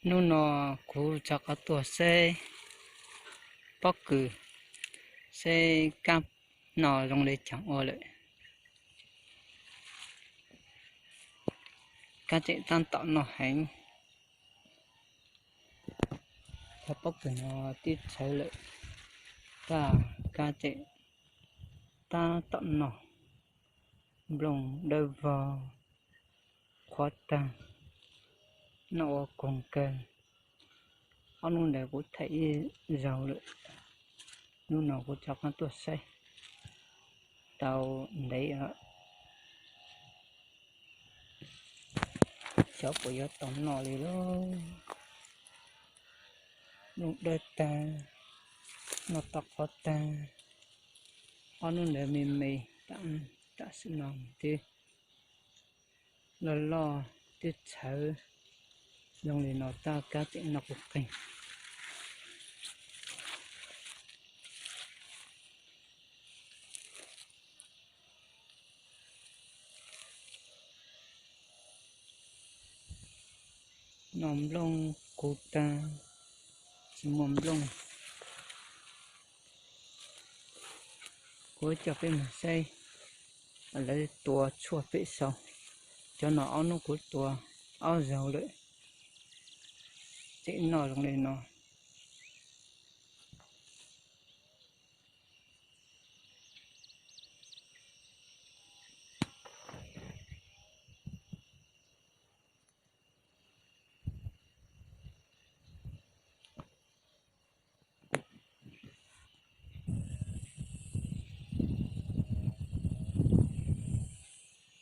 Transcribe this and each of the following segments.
Hnub no kuv rov qab tuaj saib pob kws, saib kab no zoo li cas ua lawm. Kab tseem tab tom noj heev. Cov pob kws no twb txhawv lawm, tab kab tseem tab tom noj. Nplooj dawb vog qhuav tag, noj ua koog kawg. Ob hnub ntawd kuv thaij ib zaug lawm, hnub no kuv rov qab tuaj saib tau ntev lawm. Xyov puas yuav tau noj li lauj. Nplooj dawb tag, noj tau qhuav tag. Ob hnub ntawd me me, tam sim no twb loj loj twb txhawv. Zoo li no tab kab tseem noj kuv qeeg. Noj nplooj kuv tag, tsis muaj nplooj. Kuv coj peb mus saib lawv tua tshuaj pem saud. Cov no ob hnub kuv tua ob zaug lawm, tseem noj zoo li no.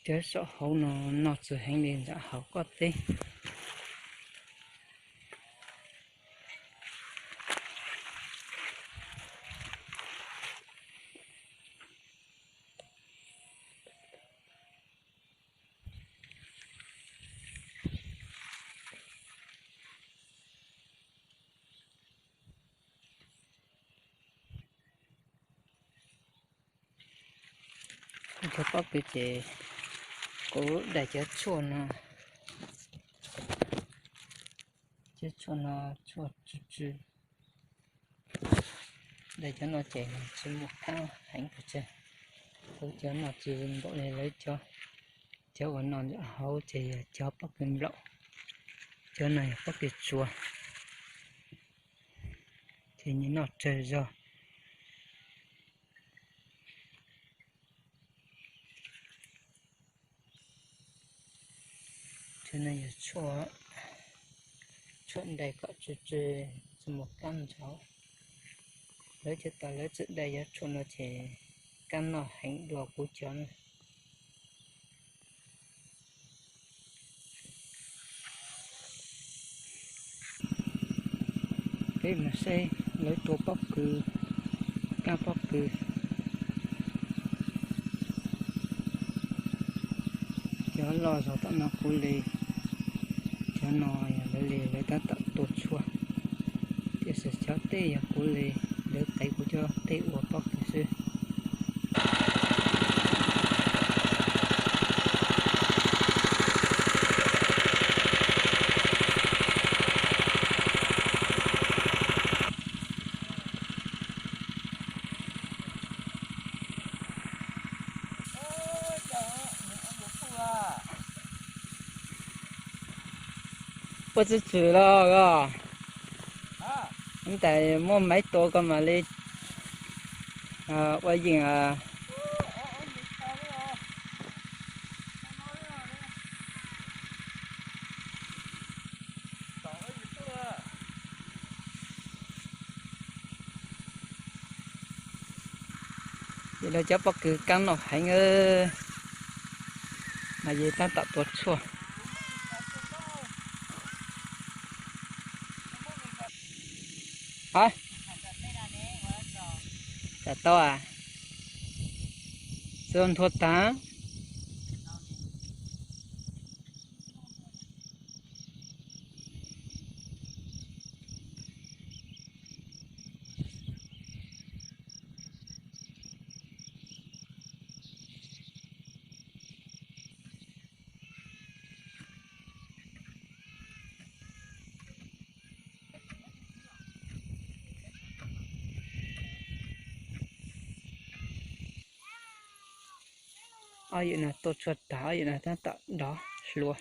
Cov saum hauv no noj txwv heev li ntawm hauv koj teb. Cov pob kws ces kuv daim cov tshuaj no, cov tshuaj no tshuaj tsw tsw. Daim cov no ces tsis muaj kab heev pes tsawg. Kuv cov no tsis npaum li lawv cov, cov uas no hauv ces yog cov pob kws nplaum, cov no yog pob kws tsuas, ces nws noj tsawg zog. Tshuaj no yog tshuaj, tshuaj dai kom tsw tsw, tsis muaj kab ntsauv. Lawv cov tas lawv txawm dai cov tshuaj no ces kab noj heev dua kuv cov na. Peb mus saib lawv tua pob kws, kab pob kws. Cov loj zog tom no kuv li, cov no yog lawv li lawv tab tom tua tshuaj, tiam sis cov tej yog kuv li, lawv qev kuv cov tej ua pob kws xwb. Ua tsis tshwm los os. Ntawm muaj maiv tua koj mam li ua yeej. Ces lawv cov pob kws kab noj heev, mas yus tab tom tua tshuaj. Hab, tsam tau as, xwb nthua tag. Ob yam no tua tsuag tag, ob yam no tab tom dov hlua.